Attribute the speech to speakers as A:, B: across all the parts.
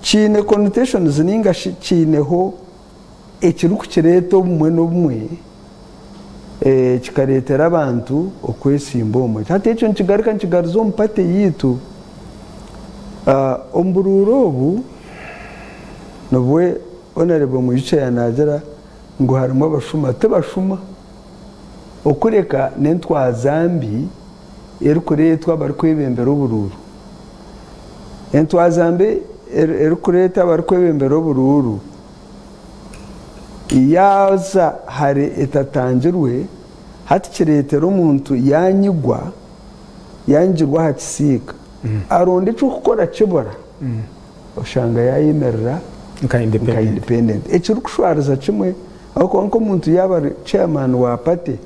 A: Kiine connotations ninga shi kiineho ekirikukireeta obumwe n'obumwe kikareetera abantu okwesimba omwe. Hati ekyo nikigaruka nikigaruza omu party yaitu. Omu buruuru obu nibwe Honourable Mwijukye yanaagira ngu harimu abashuma. Tibashuma okureka n'entwaza mbi erikureetwa abarikwebembera oburuuru. Entwaza mbi erikureetwa abarikwebembera oburuuru yaaza hare etatangirwe, hati kireetera omuntu yaanyigwa, yaanyigirwa aha kisiika, aronda eky'okukora kibura, oshanga yaayemerera
B: nka
A: nka
B: independent.
A: Independent. Ekirikushwariza kimwe, ahabw'okuba nk'omuntu yaaba ari chairman wa party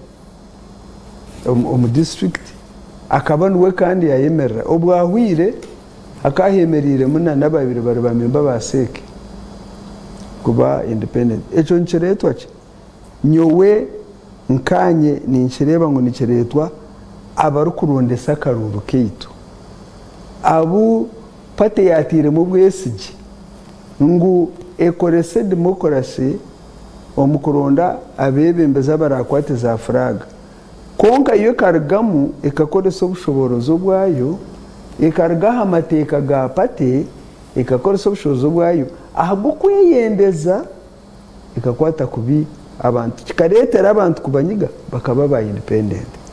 A: omu district, akaba niwe kandi yaayemerera, obwahwire hakaba hemereiremu na n'ababaire bari ba member ba CEC kuba independent. Ekyo nikireetwa ki? Nyowe nkaanye ninkireeba ngu nikireetwa abarikurondesa akaruuru kaitu, abu party yaatairemu obwesigye ngu ekorese democracy omu kuronda abeebembezi abarakwate za flag. Kwonka yo ekarugamu ekakoresa obushoboorozi obwayo, ekaruga aha mateeka ga party ekakoresa obushoboorozi obwayo ahabw'okweyendeza ekakwata kubi abantu, kikareetera abantu kubanyiga bakaba ba independent.